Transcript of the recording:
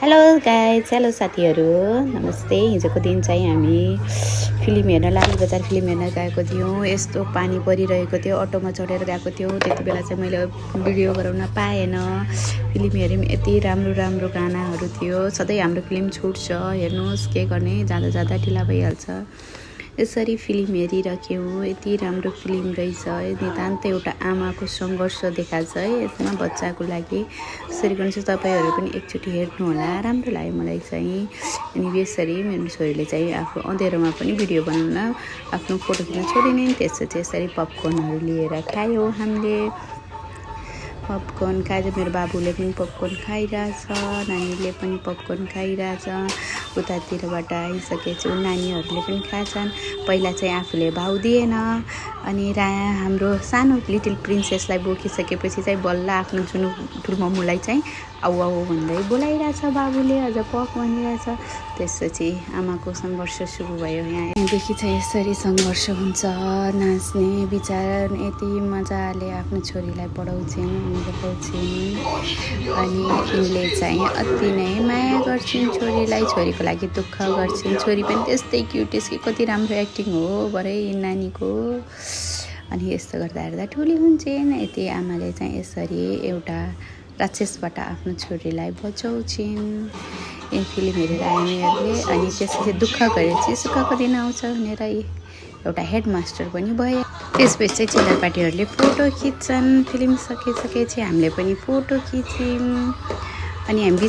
Hello guys, hello साथीहरू, नमस्ते। हिजोको दिन चाहिँ हामी फिल्म हेर्न लाली बजार फिल्म हेर्न गएको थियौँ। यस्तो पानी परिरहेको थियो, अटोमा चढेर गएको थियौँ। त्यति बेला चाहिँ मैले भिडियो गराउन पाएन। फिल्म हेऱ्यौँ, यति राम्रो राम्रो गानाहरू थियो। सधैँ हाम्रो फिल्म छुट्छ, हेर्नुहोस्, के गर्ने, जाँदा जाँदा ढिला भइहाल्छ। यसरी फिल्म हेरिराख्यौँ। यति राम्रो फिल्म रहेछ। नितान्त एउटा आमाको सङ्घर्ष देखाएको छ है यसमा बच्चाको लागि। यसरी गर्नु चाहिँ तपाईँहरू पनि एकचोटि हेर्नुहोला, राम्रो लाग्यो मलाई चाहिँ। अनि यसरी मेरो छोरीले चाहिँ आफ्नो अँध्यारोमा पनि भिडियो बनाउन आफ्नो फोटो खिच्न छोडिन्। त्यसपछि यसरी पपकर्नहरू लिएर खायौँ हामीले। पपकर्न खाएर मेरो बाबुले पनि पपकर्न खाइरहेछ, नानीले पनि पपकर्न खाइरहेछ। उतातिरबाट आइसकेछु, नानीहरूले पनि खान्छन्। पहिला चाहिँ आफूले भाउ दिएन, अनि हाम्रो सानो लिटिल प्रिन्सेसलाई बोकिसकेपछि चाहिँ बल्ल आफ्नो जुन ठुल्मम्मुलाई चाहिँ आउ आउ भन्दै बोलाइरहेछ बाबुले, अझ पक भनिरहेछ। त्यसपछि आमाको सङ्घर्ष सुरु भयो। यहाँदेखि चाहिँ यसरी सङ्घर्ष हुन्छ। नाच्ने विचार यति मजाले आफ्नो छोरीलाई पढाउँछिन्, अनि यिनले चाहिँ अति नै माया गर्छिन् छोरीलाई, छोरीको लागि दुःख गर्छिन्। छोरी पनि त्यस्तै क्युटेस कि कति राम्रो एक्टिङ हो भरे नानीको। अनि यस्तो गर्दा हेर्दा ठुली हुन्छन्। यति आमाले चाहिँ यसरी एउटा राक्षसबाट आफ्नो छोरीलाई बचाउँछिन्। यो फिल्म हेरेर हामीहरूले अनि त्यसपछि दुःख गरेपछि सुखको दिन आउँछ भनेर एउटा हेडमास्टर पनि भए। त्यसपछि चाहिँ चेलापाटीहरूले फोटो खिच्छन्। फिल्म सकिसकेपछि हामीले पनि फोटो खिच्यौँ। अनि हामी